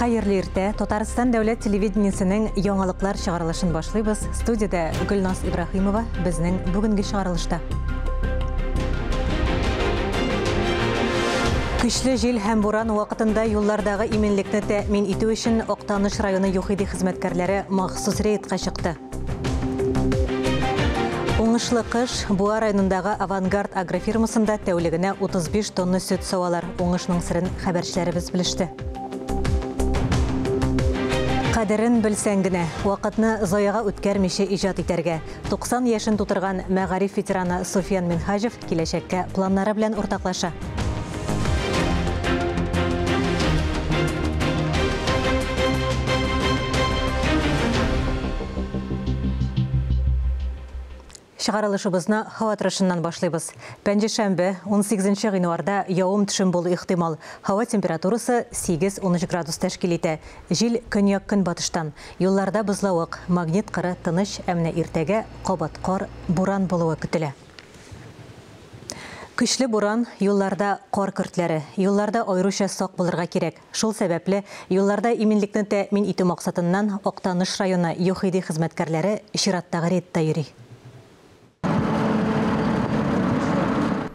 Хәерле иртә. Татарстан дәүләт телевидениесенең яңалыклар чыгарылышын башлыйбыз. Студиядә Гөлназ Ибраһимова безнең бүгенге чыгарылышта. Көчле җил һәм буран вакытында юллардагы иминлекне тәэмин итү өчен Актаныш районы ЮХИДИ хезмәткәрләре махсус рейдка чыкты. Уңышлы кыш Буа районындагы Авангард агрофирмасында тәүлегенә 35 тонна сөт савалар. Уңышның серен хәбәрчеләребез белеште. Кадерен белсәң генә, вакытны заяга үткәрмичә иҗат итәргә. 90 яшен тутырган мәгариф ветераны Суфиян Минһаҗев киләчәккә планнары белән уртаклаша. Чыгарылышыбызны һава торышыннан башлыйбыз. Пәнҗешәмбе, 18 гыйнварда явым-төшем булу ихтимал. Һава температурасы 8-13 градус тәшкил итә. Җил көньяк-көнбатыштан. Юлларда бозлавык, магнит кыры тыныч, ә менә иртәгә кабат кар, буран булуы көтелә. Көчле буран, юлларда кар көртләре. Юлларда аеруча сак булырга кирәк. Шул сәбәпле, юлларда иминлекне тәэмин итү максатыннан Актаныш районы ЮХИДИ хезмәткәрләре чираттагы рейдта йөри.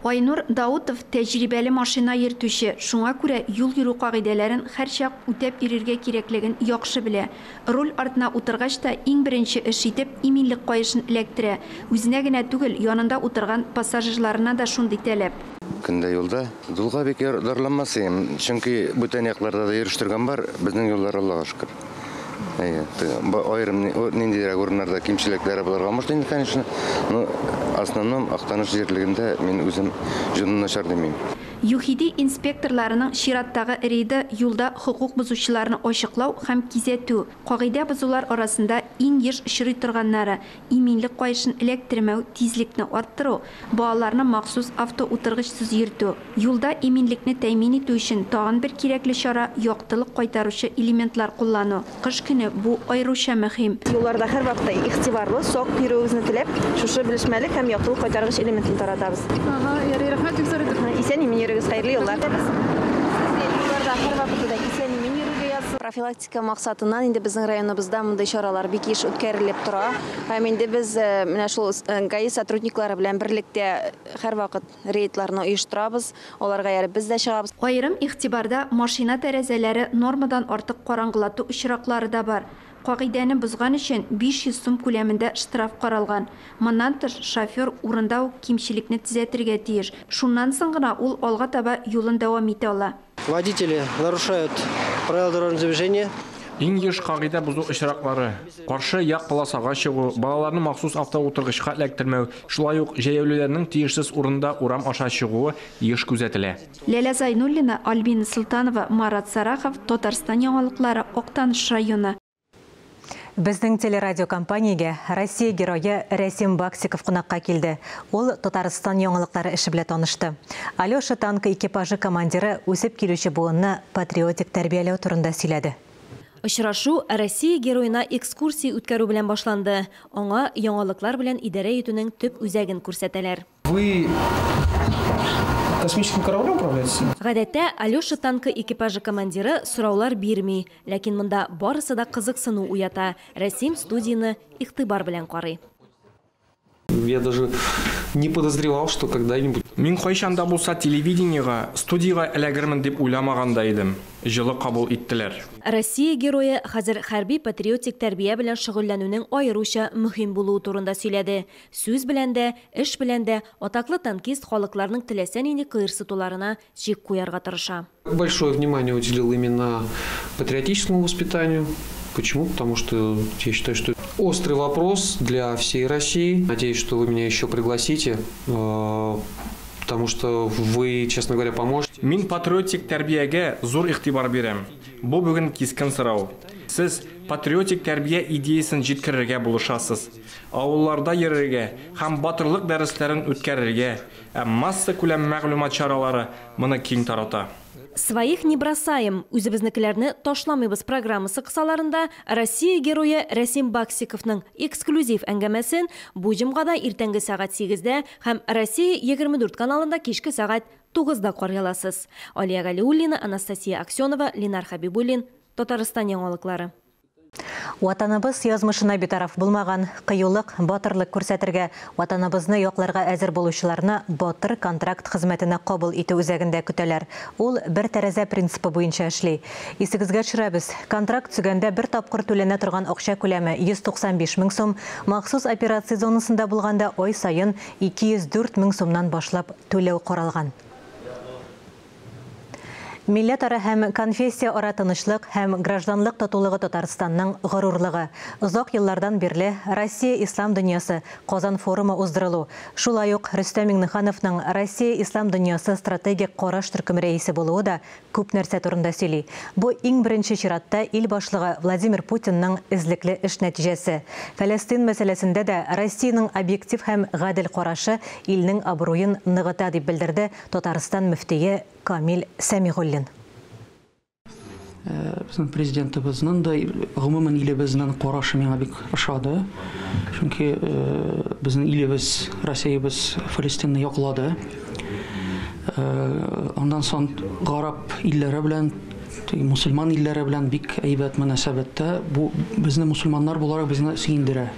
Айнур Даутов тәҗрибәле машина йөртүче, шуңа күрә юл йөрү кагыйдәләрен һәрчак үтәп йөрергә кирәклеген яхшы белә. Руль артына утыргач та иң беренче эш итеп иминлек каешын эләктерә. Үзенә генә түгел, янында утырган пассажирларына да шундый таләп. Көндә юлда юлга бик зарланмас идем, чөнки бүтән якларда да йөрештергән бар, безнең юллар Аллага шөкер. Аерым ниндирәк урыннарда кимчелекләре булырга может инде, конечно, но основном Актаныш җирлегендә мин үзем җонын начар димим. ЮХИДИ инспекторларының чираттагы рейды юлда хокук бозучыларны ачыклау һәм кизәтү. Кагыйдә бозулар арасында иң еш очрый торганнары иминлек каешын эләктермәү, тизлекне арттыру, балаларны махсус автоутыргычсыз йөртү. Юлда иминлекне тәэмин итү өчен тагын бер кирәкле чара яктылык кайтаручы элементлар куллану. Кыш көне бу аеруча мөһим. Юлларда һәрвакытта игътибарлы, сак йөрүегезне теләп, шушы белешмәлек һәм яктылык кайтаргыч элементын таратабыз. Ага, ярый, рәхмәт, бик зур итеп. Исән-имин йөрегез, хәерле юллар. Сезгә юлларда һәрвакытта да исән-имин йөрергә язсын. Профилактика максатыннан инде безнең районыбызда мондый чаралар бик еш үткәрелеп тора. Һәм инде без менә шул ГАИ сотрудниклары белән берлектә һәрвакыт рейдларны оештырабыз. Аларга ярып без дә чыгабыз. Аерым игътибарда машина тәрәзәләре нормадан артык караңгылату очраклары да бар. Кагыйдәне бозган өчен 500 сум күләмендә штраф каралган. Моннан тыш, шофер урында ук кимчелекне төзәтергә тиеш. Шуннан соң гына ул алга таба юлын дәвам итә ала. Водители нарушают правила дорожного движения. Иң еш кагыйдә бозу очраклары: каршы як полосага чыгу, балаларны махсус автоутыргычка эләктермәү, шулай ук җәяүлеләрнең тиешсез урында урам аша чыгуы еш күзәтелә. Ләлә Зайнуллина, Альбина Султанова, Марат Сарахов, Татарстан яңалыклары, Актаныш районы. Безнең телерадиокомпаниягә Россия герое Рәсим Баксиков кунакка килде. Ул Татарстан яңалыклары эше белән танышты. Алеша танкы экипажы командиры үсеп килүче буынны патриотик тәрбияләү турында сөйләде. Очрашу Россия героена экскурсия үткәрү белән башланды. Аңа яңалыклар белән идарә итүнең төп үзәген күрсәтәләр. Вы космическим кораблем управляете? Гадәттә Алеша танкы экипажы командиры сораулар бирми, ләкин монда барысы да кызыксыну уята. Рәсим студияне игътибар белән карый. Я даже не подозревал, что когда-нибудь. Мин кайчан да булса телевидениега, студиягә эләгермен дип уйламаган да идем. Җылы кабул иттеләр. Россия герое хәзер хәрби патриотик тәрбия белән шөгыльләнүнең аеруча мөһим булуы турында сөйләде. Сүз белән дә, эш белән дә атаклы танкист халыкларның теләсә нинди кыерсытуларына чик куярга тырыша. Большое внимание уделил именно патриотическому воспитанию. Почему? Потому что я считаю, что острый вопрос для всей России. Надеюсь, что вы меня еще пригласите, потому что вы, честно говоря, поможете. Мин патриотик тәрбиягә зур игътибар бирәм. Бу бүген кискен сорау. Сез патриотик тәрбия идеясын җиткерергә булышасыз. Авылларда йөрергә һәм батырлык дәресләрен үткәрергә, ә массакүләм мәгълүмат чаралары моны киң тарата. Своих не бросаем. Үзебезнекеләрне ташламыйбыз программасы кысаларында Россия герое Рәсим Баксиковның эксклюзив әңгәмәсен бу җомгада иртәнге сәгать 8-дә һәм Россия 24 каналында кичке сәгать 9-да карый аласыз. Алия Галиуллина, Анастасия Аксенова, Ленар Хабибуллин, Татарстан яңалыклары. Ватаныбыз язмышына битараф булмаган, кыюлык, батырлык күрсәтергә, ватаныбызны якларга әзер булучыларны батыр контракт хезмәтенә кабул итү үзәгендә көтәләр. Ул бер тәрәзә принципы буенча эшли. Исегезгә төшерәбез, контракт төзегәндә бер тапкыр түләнә торган акча күләме 195 мең сум, махсус операция зонасында булганда ай саен 204 мең сумнан башлап түләү каралган. Милләтара һәм конфессия ара тынычлык һәм гражданлык татулыгы Татарстанның горурлыгы. Озак еллардан бирле Россия ислам дөньясы Казан форумы уздырылу. Шулай ук Рөстәм Миңнехановның Россия ислам дөньясы стратегик караш төркеме рәисе булуы да күп нәрсә турында сөйли. Бу иң беренче чиратта ил башлыгы Владимир Путинның эзлекле эш нәтиҗәсе. Фәләстин мәсьәләсендә дә Россиянең объектив һәм гадел карашы илнең абруен ныгыта дип белдерде Татарстан мөфтие Камил Сәмигуллин. Безнең президентыбызның да, гомумән илебезнең карашы миңа бик ошады. Чөнки безнең илебез, Россиябез Фәләстинне яклады. Аннан соң гарәп илләре белән, мусульман илләре белән бик әйбәт мөнәсәбәттә. Бу безне мусульманнар буларак безне сөендерә.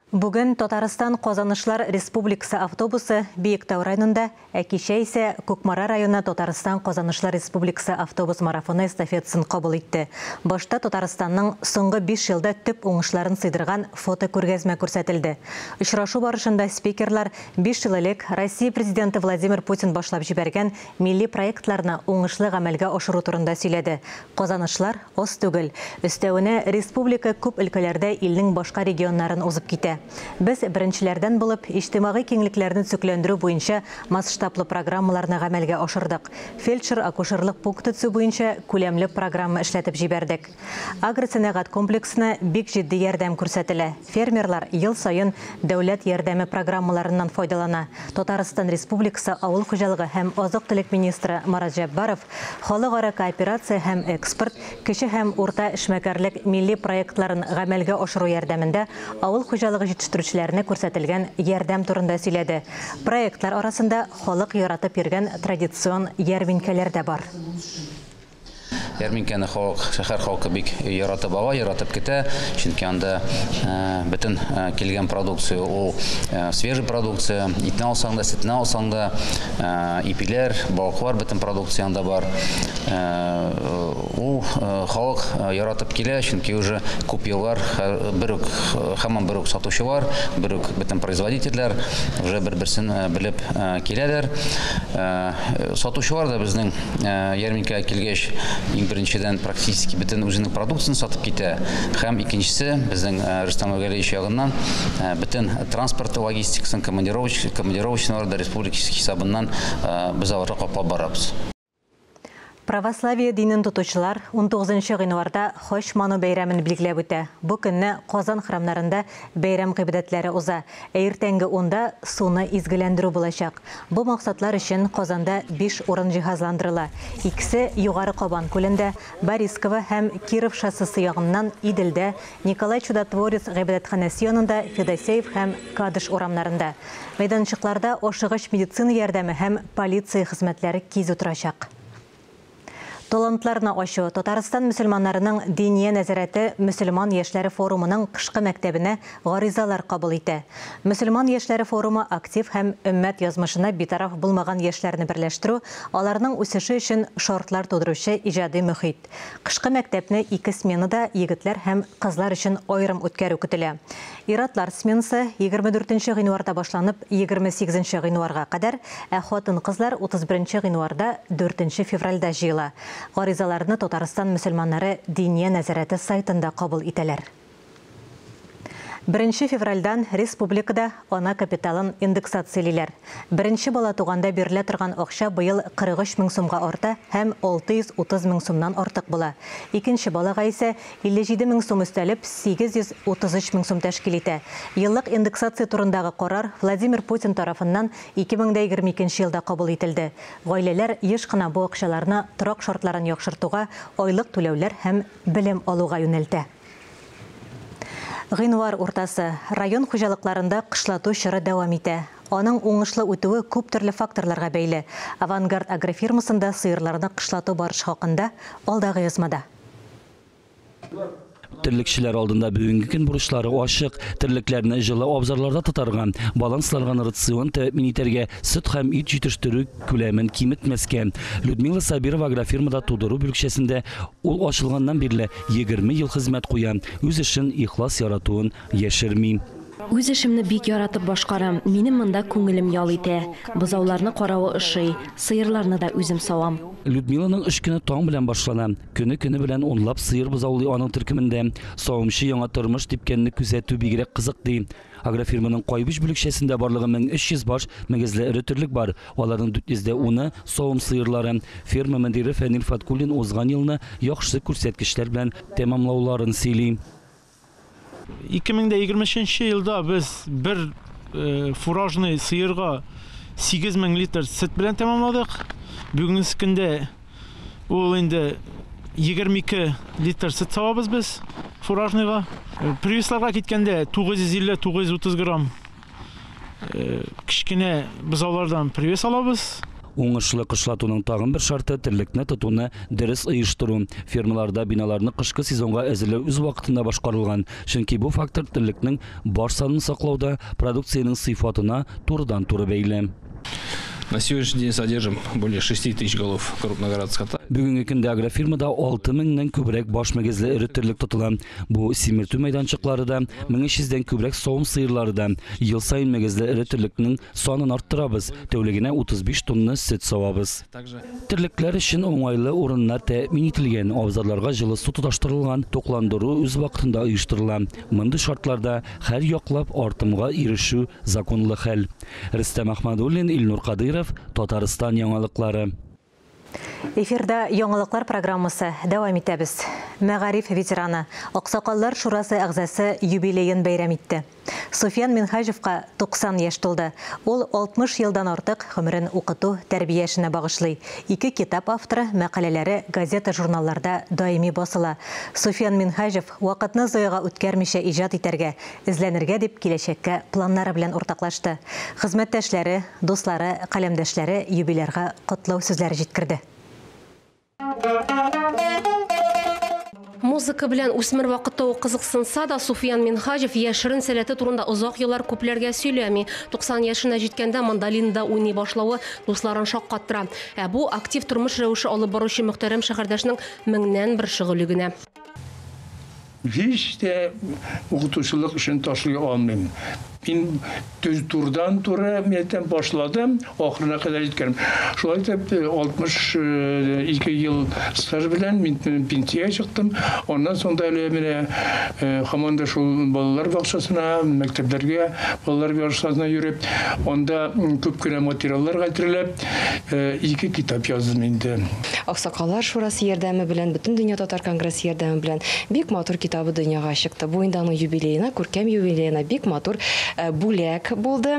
Бүген Татарстан Казанышлар Республикасы автобусы Биектау районында, ә кичә исә Кукмара районы Татарстан Казанышлар Республикасы автобус марафоны эстафетасын кабул итте. Башта Татарстанның соңгы 5 елда төп уңышларын сыйдырган фотокүргәзмә күрсәтелде. Очрашу барышында спикерлар 5 ел элек Россия президенты Владимир Путин башлап җибәргән милли проектларны уңышлы гамәлгә ашыру турында сөйләде. Казанышлар аз түгел. Өстәвенә республика күп өлкәләрдә илнең башка регионнарын узып китә. Без беренчеләрдән булып иҗтимагый киңлекләрне төзекләндерү буенча масштаблы программаларны гамәлгә ашырдык. Фельдшер-акушерлык пункты төзү буенча күләмле программа эшләтеп җибәрдек. Агросәнәгать комплексына бик җитди ярдәм күрсәтелә. Фермерлар ел саен дәүләт ярдәме программаларыннан файдалана. Татарстан Республикасы авыл хуҗалыгы һәм азык-төлек министры Марат Җәббаров халыкара кооперация һәм экспорт, кече һәм урта эшмәкәрлек милли проектларын гамәлгә ашыру ярдәмендә авыл хуҗалыгы җитештерүчеләренә күрсәтелгән ярдәм турында сөйләде. Проектлар арасында халык яратып йөргән традицион ярминкәләр дә бар. Ярминкәне халык, шәһәр халкы бик яратып ала, яратып китә, чөнки анда бөтен килгән продукция ул свежий продукция, итне алсаң да, сөтне алсаң да, ипиләр, балыклар, бөтен продукция анда бар. Ул халык яратып килә, чөнки уже күп еллар бер үк, һаман бер үк сатучылар, бер үк бөтен производительләр уже бер-берсен белеп киләләр. Сатучылар да безнең ярминкәгә килгәч, иң беренчедән практически бөтен үзенең продукциясен сатып китә, һәм икенчесе безнең Рөстәм Нургалиевич ягыннан бөтен транспорт логистикасын, командировочныйлар да республика хисабыннан без аларга каплап барабыз. Православие динен тотучылар 19 гыйнварда Хач ману бәйрәмен билгеләп үтә. Бу көнне Казан храмнарында бәйрәм гыйбадәтләре уза. Ә иртәнге 10-да суны изгеләндерү булачак. Бу максатлар өчен Казанда 5 урын җиһазландырыла. Икесе Югары Кабан күлендә, Борисково һәм Киров шоссесы ягыннан Иделдә, Николай Чудотворец гыйбадәтханәсе янында, Федосеев һәм Кадыш урамнарында. Мәйданчыкларда ашыгыч медицина ярдәме һәм полиция хезмәтләре кизү торачак. Талантларны ачу Татарстан мөселманнарының диния нәзарәте мөселман яшьләре форумының кышкы мәктәбенә гаризалар кабул итә. Мөселман яшьләре форумы актив һәм өммәт язмышына битараф булмаган яшьләрне берләштерү, аларның үсеше өчен шартлар тудыручы иҗади мөхит. Кышкы мәктәпне ике сменада егетләр һәм кызлар өчен аерым үткәрү көтелә. Иратлар сменасы 24 гыйнварда башланып 28 гыйнварга кадәр, ә хатын-кызлар 31 гыйнварда 4 февральдә җыела. Гаризаларны Татарстан мөселманнары диния нәзарәте сайтында кабул итәләр. 1 февральдан республикада ана капиталын индексациялиләр. Беренче бала туганда бирелә торган акча быел 43 мең сумга арта һәм 630 мең сумнан артык була. Икенче балага исә 57 мең сум өстәлеп 833 мең сум тәшкил итә. Еллык индексация турындагы карар Владимир Путин тарафыннан 2022 елда кабул ителде. Гаиләләр еш кына бу акчаларны торак шартларын яхшыртуга, айлык түләүләр һәм белем алуга юнәлтә. Гыйнвар уртасы район хуҗалыкларында кышлату чоры дәвам итә. Аның уңышлы үтүе күп төрле факторларга бәйле. Авангард агрофирмасында сыерларны кышлату барышы хакында алдагы язмада. Терлекчеләр алдында бүгенге көн бурычлары ачык. Терлекләрне җылы абзарларда тотарга, балансланган рацион тәэмин итәргә, сөт һәм ит җитештерү күләмен киметмәскә. Людмила Сабирова агрофирмада тудыру бүлекчәсендә ул ачылганнан бирле 20 ел хезмәт куя. Үз эшен ихлас яратуын яшерми. Үз эшемне бик яратып башкарам. Минем монда күңелем ял итә. Бозауларны каравы ошый. Сыерларны да үзем савам. Людмиланың эш көне таң белән башлана. Көне-көне белән унлап сыер бозаулый аның төркемендә. Савымчы яңа тормыш типкәнне күзәтү бигрәк кызык ди. Агрофирманың Кайбыч бүлекчәсендә барлыгы 1300 баш мөгезле эре терлек бар. Аларның 410-ы савым сыерлары. Ферма мөдире Фәнил Фаткуллин узган елны яхшы күрсәткечләр белән тәмамлауларын сөйли. 2023 елда без бер фуражный сыерга 8000 литр сөт белән тәмамладык. Бүгенге көндә ул инде 22 литр сөт савабыз без фуражныйга. Привесларга киткәндә 950-930 грамм кечкенә бозаулардан привес алабыз. Уңышлы кышлатуның тагын бер шарты терлекне тотуны дөрес оештыру. Фермаларда биналарны кышкы сезонга әзерләү үз вакытында башкарылган. Чөнки бу фактор терлекнең баш санын саклауда продукциянең сыйфатына турыдан-туры бәйле. На сегодняшний день содержим более 6000 голов крупного скота. Бүгенге көндә агрофирмада 6000-нән күбрәк баш мөгезле эре терлек тотыла. Бу симертү мәйданчыклары да, 1300-дән күбрәк савым сыерлары да. Ел саен мөгезле эре терлекнең санын арттырабыз. Тәүлегенә 35 тонна сөт савабыз. Терлекләр өчен уңайлы урыннар тәэмин ителгән, абзарларга җылы су тоташтырылган, тукландыру үз вакытында оештырыла. Мондый шартларда һәр яклап артымга ирешү законлы хәл. Рөстәм Ахмадуллин, Илнур Кадыров, Татарстан яңалыклары. Эфирда яңалыклар программасы дәвам итәбез. Мәгариф ветераны, Аксакаллар шурасы әгъзасы юбилеен бәйрәм итте. Суфиян Минһаҗевка 90 яшь тулды. Ул 60 елдан артык гомерен укыту, тәрбия эшенә багышлый. Ике китап авторы, мәкаләләре газета-журналларда даими басыла. Суфиян Минһаҗев вакытны заяга үткәрмичә иҗат итәргә, эзләнергә дип киләчәккә планнары белән уртаклашты. Хезмәттәшләре, дуслары, каләмдәшләре юбилярга котлау сүзләре җиткерде. Музыка белән үсмер вакытта ук кызыксынса да, Суфиян Минһаҗев яшерен сәләте турында озак еллар күпләргә сөйләми. 90 яшенә җиткәндә мандолинда уйный башлавы дусларын шаккаттыра. Ә бу актив тормыш рәвеше алып баручы мөхтәрәм шәһәрдәшнең меңнән бер шөгыле генә. Һич тә укытучылык эшен ташлый алмыйм. Мин төз турдан туры мәктәп башладым, ахырына кадәр җиткердем. Шулай итеп 62 ел стаж белән мин пенсиягә чыктым. Аннан соң да әле менә һаман да шул балалар бакчасына, мәктәпләргә, балалар бакчасына йөреп, анда күп кенә материаллар кайтарылып, ике китап яздым инде. Аксакаллар шурасы ярдәме белән, Бөтендөнья татар конгрессы ярдәме белән бик матур китабы дөньяга чыкты. Бу инде аның юбилеена, күркәм юбилеена бик матур бүләк булды.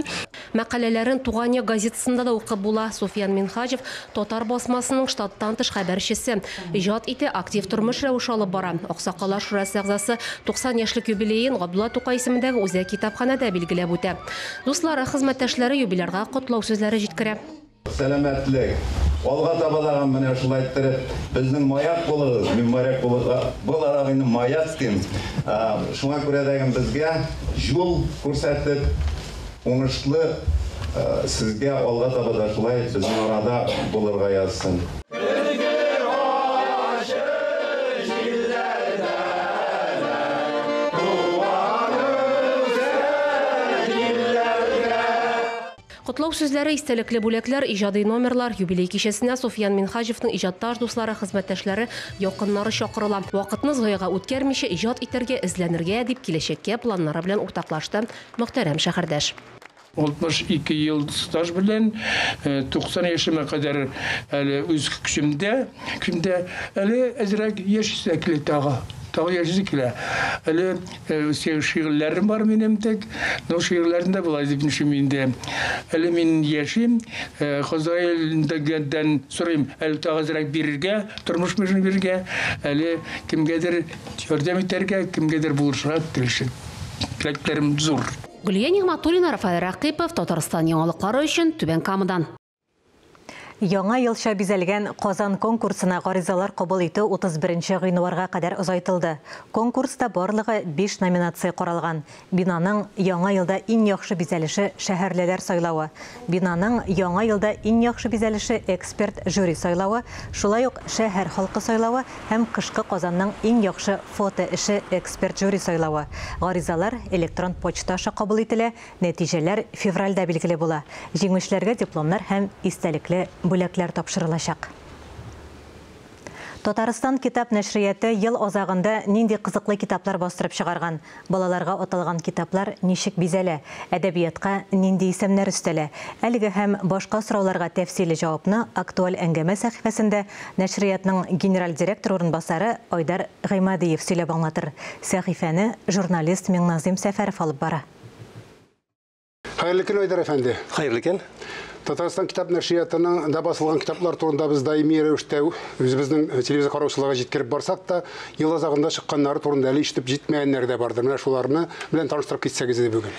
Мәкаләләрен Туган як газетасында да укып була. Суфиян Минһаҗев татар басмасының штаттан тыш хәбәрчесе. Иҗат итә, актив тормыш рәвеше алып бара. Аксакаллар шурасы әгъзасы 90 яшьлек юбилеен Габдулла Тукай исемендәге үзәк китапханәдә билгеләп үтә. Дуслары, хезмәттәшләре юбилярга котлау сүзләре җиткерә. Сәламәтлек. Алга таба да менә шулай иттереп безнең маяк булыгыз, мин моряк буларак инде маяк дим. Шуңа күрә дә безгә юл күрсәтеп, уңышлы сезгә алга таба да шулай безнең арада булырга язсын. Котлау сүзләре, истәлекле бүләкләр, иҗади номерлар, юбилей кичәсенә Суфиян Минһаҗевның иҗатташ дуслары, хезмәттәшләре, якыннары чакырыла. Вакытны заяга үткәрмичә иҗат итәргә, эзләнергә дип киләчәккә планнары белән уртаклашты мөхтәрәм шәһәрдәш. 62 ел стаж белән 90 яшемә кадәр әле үз көчемдә, әле әзрәк яшисе килә тагы. Тагы яшисе килә. Әле шигырьләрем бар минем тек, но шигырьләрем дә болай дип нишим инде. Әле мин яшим, Хозаилдән сорыйм, әле тагы әзрәк бирергә, тормыш мөшен бирергә, әле кемгәдер ярдәм итәргә, кемгәдер булышырга тырышып. Теләкләрем зур. Гөлия Нигъмәтуллина, Рафаэль Рәкыйпов, Татарстан яңалыклары өчен Түбән Камадан. Яңа елча бизәлгән Казан конкурсына гаризалар кабул итү 31 гыйнварга кадәр озайтылды. Конкурста барлыгы 5 номинация каралган. Бинаның яңа елда иң яхшы бизәлеше шәһәрлеләр сайлавы. Бинаның яңа елда иң яхшы бизәлеше эксперт жюри сайлавы, шулай ук шәһәр халкы сайлавы һәм кышкы Казанның иң яхшы фото эше эксперт жюри сайлавы. Гаризалар электрон почта аша кабул ителә, нәтиҗәләр февральдә билгеле була. Җиңүчеләргә дипломнар һәм истәлекле бүләкләр тапшырылачак. Татарстан китап нәшрияты ел азагында нинди кызыклы китаплар бастырып чыгарган? Балаларга аталган китаплар ничек бизәлә? Әдәбиятка нинди исемнәр өстәлә? Әлеге һәм башка сорауларга тәфсилле җавапны актуаль әңгәмә сәхифәсендә нәшриятның генераль директор урынбасары Айдар Гыймадиев сөйләп аңлатыр. Сәхифәне журналист Миңназим Сәфәров алып бара. Хәерле көн, Айдар әфәнде. Хәерле көн. Татарстан китап нәшриятының да басылган китаплар турында без даими рәвештә үзебезнең телевизор караучыларга җиткереп барсак та, ел азагында чыкканнары турында әле ишетеп җитмәгәннәр дә бардыр. Менә шуларны белән таныштырып китсәгез иде бүген.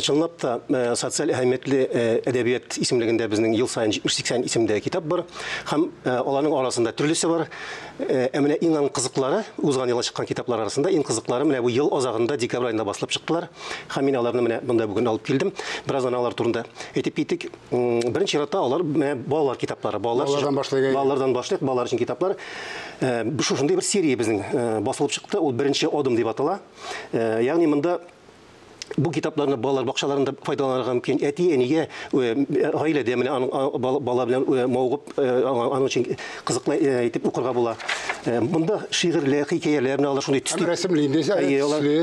Чынлап та, социаль әһәмиятле әдәбият исемлегендә безнең ел саен 70-80 исемдә китап бар һәм аларның арасында төрлесе бар. Ә менә иң кызыклары, узган елда чыккан китаплар арасында иң кызыклары менә бу ел азагында декабрь аенда басылып чыктылар. Һәм мин аларны менә монда бүген алып килдем. Бераздан алар турында әйтеп киттек. Беренче чиратта алар балалар китаплары. Балалардан башлыйк. Балалардан башлыйк, балалар өчен китаплар. Шушындый бер серия безнең басылып чыкты. Ул беренче адым дип атала. Ягъни монда бу китапларны балалар бакчаларында файдаланырга мөмкин. Әти, әнигә, гаиләдә менә аның бала белән мавыгып, аның өчен кызыклы итеп укырга була. Монда шигырьләр, хикәяләр, менә алар шундый төсле рәсемле инде.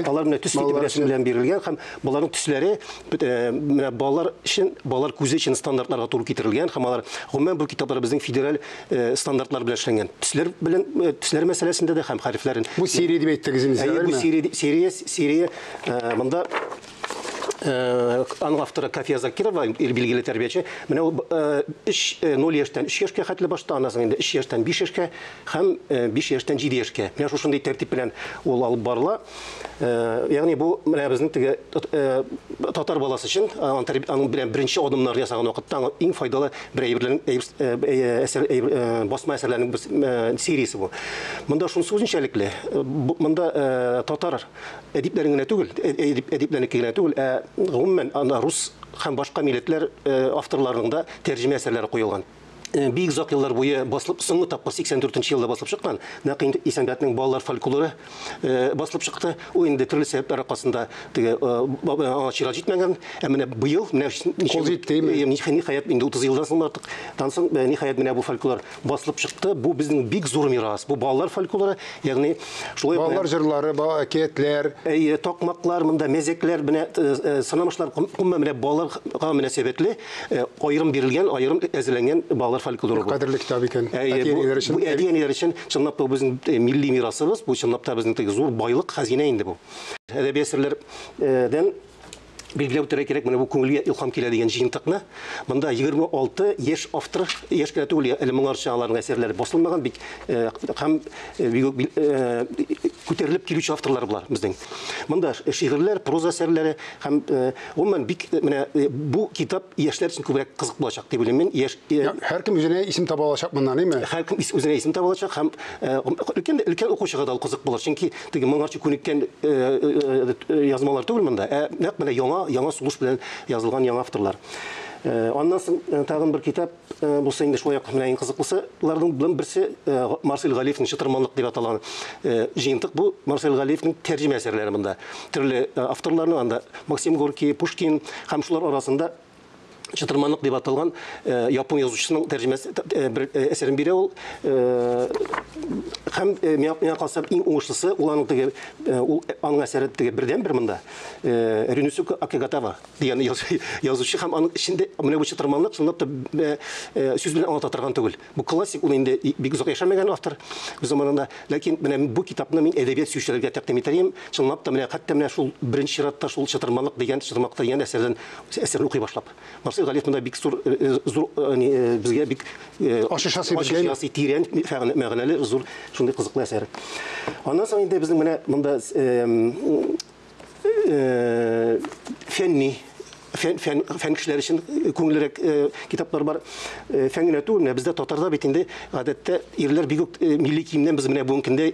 Алар менә төсле итеп рәсем белән бирелгән һәм боларның төсләре менә балалар өчен, балалар күзе өчен стандартларга туры китерелгән һәм алар гомумән бу китаплар безнең федераль стандартлар белән эшләнгән. Төсләр белән, төсләр мәсьәләсендә дә һәм хәрефләрен. Бу серия дип әйттегез инде. Бу серия, монда аның авторы Кафия Закирова, билгеле тәрбияче. Менә ул 0 яшьтән 3 яшькә хәтле башта, аннан соң инде 3 яшьтән 5 яшькә һәм 5 яшьтән 7 яшькә. Менә шушындый тәртип белән ул алып барыла. Ягъни бу менә безнең теге татар баласы өчен аның белән беренче адымнар ясаган вакытта иң файдалы бер әйберләрнең басма әсәрләренең бер сериясе бу. Монда шунысы үзенчәлекле. Монда татар әдипләрен генә түгел, әдипләрнеке генә түгел, ә гомумән анда рус һәм башка милләтләр авторларының да тәрҗемә әсәрләре куелган. Бик озак еллар буе басылып, соңгы тапкыр 84 елда басылып чыккан Нәкый Исәнбәтнең балалар фольклоры басылып чыкты. Ул инде төрле сәбәпләр аркасында теге аңа чират җитмәгән. Ә менә быел менә кул җитте, ниһаять инде 30 елдан соң артык. Тан соң ниһаять менә бу фольклор басылып чыкты. Бу безнең бик зур мирас. Бу балалар фольклоры, ягъни шулай балалар җырлары, әкиятләр, әйе, такмаклар, монда мәзәкләр, менә сынамышлар, гомумән менә балаларга мөнәсәбәтле аерым бирелгән, аерым әзерләнгән балалар фольклоры. Кадерле китап икән. Әти-әниләр өчен чынлап та безнең милли мирасыбыз, бу чынлап та безнең теге зур байлык, хәзинә инде бу. Әдәби әсәрләрдән билгеләп үтәргә кирәк, менә бу күңелгә илһам килә дигән җыентыкны. Монда 26 яшь автор, яшь кенә түгел, әле моңарчы аларның әсәрләре басылмаган, бик һәм күтәрелеп килүче авторлар булар безнең. Монда шигырьләр, проза әсәрләре һәм гомумән бик менә бу китап яшьләр өчен күбрәк кызык булачак дип уйлыйм мин. Һәркем үзенә исем таба алачак моннан, әйме? Һәркем үзенә исем таба алачак һәм өлкән укучыга да кызык булыр, чөнки теге моңарчы күнеккән язмалар түгел монда, ә нәкъ менә яңа сулыш белән язылган яңа авторлар. Аннан соң тагын бер китап булса инде шулай ук менә иң кызыклысыларның берсе Марсель Галиевның Чытырманлык дип аталган җыентык. Бу Марсель Галиевның тәрҗемә әсәрләре монда. Төрле авторларның анда Максим Горький, Пушкин һәм шулар арасында Чытырманлык дип аталган япон язучысының тәрҗемәсе бер әсәрен бирә ул. Һәм миңа калса иң уңышлысы ул аның теге ул аның әсәре теге бердәнбер монда Рюносуке Акигатава дигән язучы һәм аның эчендә менә бу чытырманлык чынлап та сүз белән аңлата торган түгел. Бу классик, ул инде бик озак яшәмәгән автор үз заманында, ләкин менә бу китапны мин әдәбият сөючеләргә тәкъдим итәм. Чынлап та менә хәтта менә шул беренче чиратта шул чытырманлык дигән чытырмак дигән әсәрдән әсәрне укый башлап. Марсель Галиев монда бик зур безгә бик ачыш ясый, тирән мәгънәле зур шундый кызыклы әсәр. Аннан соң инде безнең менә монда фәнни фән фән кешеләр өчен күңеллерәк китаплар бар. Фән генә түгел, менә бездә татарда бит инде гадәттә ирләр бик үк милли киемнән без менә бүгенге көндә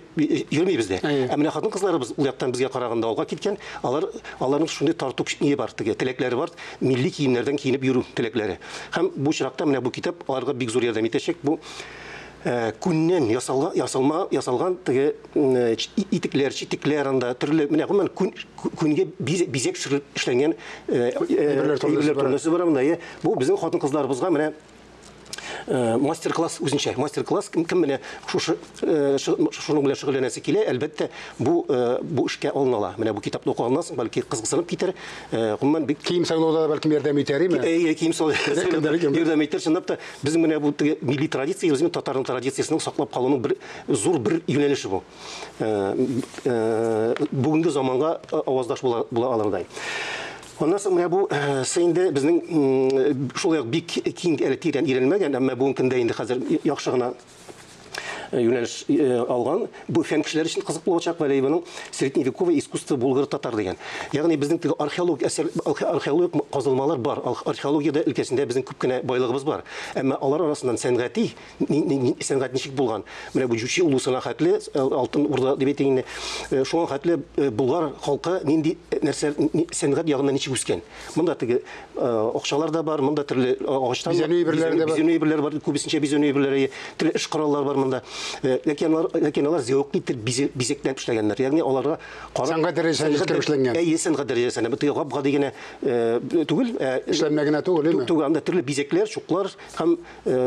йөрмибез дә. Ә менә хатын-кызларыбыз ул яктан безгә караганда алга киткән. Алар аларның шундый тарту ние бар, теге теләкләре бар, милли киемнәрдән киенеп йөрү теләкләре. Һәм бу очракта менә бу китап аларга бик зур ярдәм итәчәк. Бу күннән ясалган ясалма ясалган теге итекләр, читекләр анда төрле менә гомумән күн күнгә бизәк эшләнгән әйберләр төрлесе бар монда. Бу безнең хатын-кызларыбызга менә мастер-класс үзенчә. Мастер-класс кем менә шушы шуның белән шөгыльләнәсе килә, әлбәттә, бу бу эшкә алына ала. Менә бу китапны укыганнан соң бәлки кызыксынып китәр. Гомумән бик кием сайлауда да бәлкем ярдәм итәр, име? Әйе, кием сайлауда ярдәм итәр. Чынлап та безнең менә бу теге милли традиция, үзенең татарның традициясен саклап калуның бер зур бер юнәлеше бу. Бүгенге заманга аваздаш була алырдай. Аннан соң менә бу инде безнең шулай ук бик киң әле тирән өйрәнелмәгән, әмма бүгенге көндә инде хәзер яхшы гына юнәлеш алган. Бу фән кешеләр өчен кызык булачак Вәлиеваның Средневековое искусство булгар-татар дигән. Ягъни безнең теге археолог әсәр, археологик казылмалар бар. Археологиядә өлкәсендә безнең күп кенә байлыгыбыз бар. Әмма алар арасыннан сәнгати, сәнгать ничек булган? Менә бу Җучи улусына хәтле, Алтын Урда дип әйтик инде, шуңа хәтле булгар халкы нинди нәрсә сәнгать ягыннан ничек үскән? Монда теге акчалар да бар, монда төрле агачтан бизәнү әйберләре дә бар. Бизәнү әйберләре бар, күбесенчә бизәнү әйберләре, төрле эш кораллары бар монда. Ләкин алар зәвыклы итеп бизәкләп эшләгәннәр. Ягъни аларга карап сәнгать дәрәҗәсенә җиткереп эшләнгән. Әйе, сәнгать дәрәҗәсенә. Бу теге гап-гади генә түгел, эшләнмә генә түгел, әйме? Түгел, анда төрле бизәкләр, чуклар һәм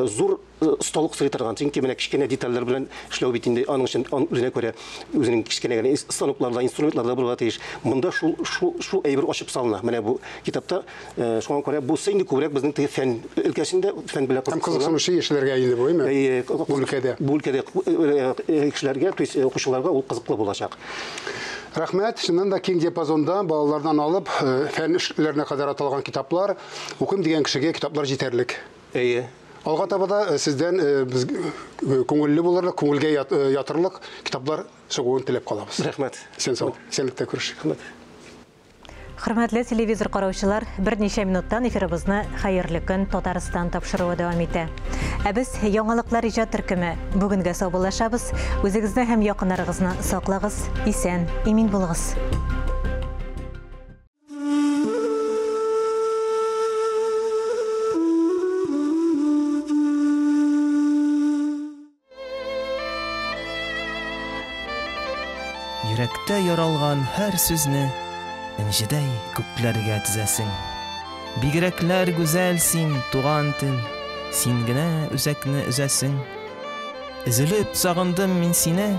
зур осталык сорый торган. Чөнки менә кечкенә детальләр белән эшләү бит инде аның өчен үзенә күрә үзенең кечкенә генә станокларда, инструментларда булырга тиеш. Монда шул шул шул әйбер ачып салына. Менә бу китапта шуңа күрә бу инде күбрәк безнең теге фән өлкәсендә, фән белән һәм кызыксынучы яшьләргә инде бу, әйме? Бу өлкәдә. Бу өлкәдә кешеләргә, то есть укучыларга ул кызыклы булачак. Рәхмәт. Чыннан да киң диапазонда балалардан алып фән эшләренә кадәр аталган китаплар, укыйм дигән кешегә китаплар җитәрлек. Әйе. Алга таба да сездән без күңелле булырлык, күңелгә ятырлык китаплар чыгуын теләп калабыз. Рәхмәт. Сен сау. Исәнлектә күрешик. Рәхмәт. Хөрмәтле телевизор караучылар, берничә минуттан эфирыбызны Хәерле көн Татарстан тапшыруы дәвам итә. Ә без яңалыклар иҗат төркеме бүгенгә саубуллашабыз. Үзегезне һәм якыннарыгызны саклагыз, исән, имин булыгыз. Йөрәктә яралган һәр сүзне энҗедәй күкләргә тезәсең. Бигрәкләр гүзәл син, туган тел, син генә үзәкне өзәсең. Өзелеп сагындым мин сине,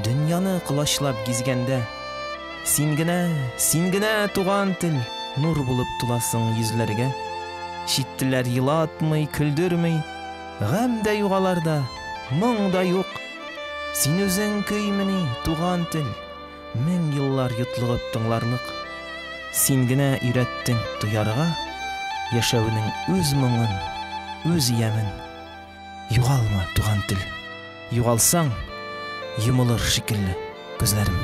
дөньяны колачлап гизгәндә. Син генә, син генә, туган тел, нур булып туласың йөзләргә. Чит телләр елатмый, көлдерми, гамь дә юк аларда, моң да юк. Син үзең көймени, туган тел, мең еллар йотлыгып тыңларлык. Син генә өйрәттең тоярга яшәүнең үз моңын, үз ямен. Югалма, туган тел. Югалсаң, йомылыр шикелле күзләрем.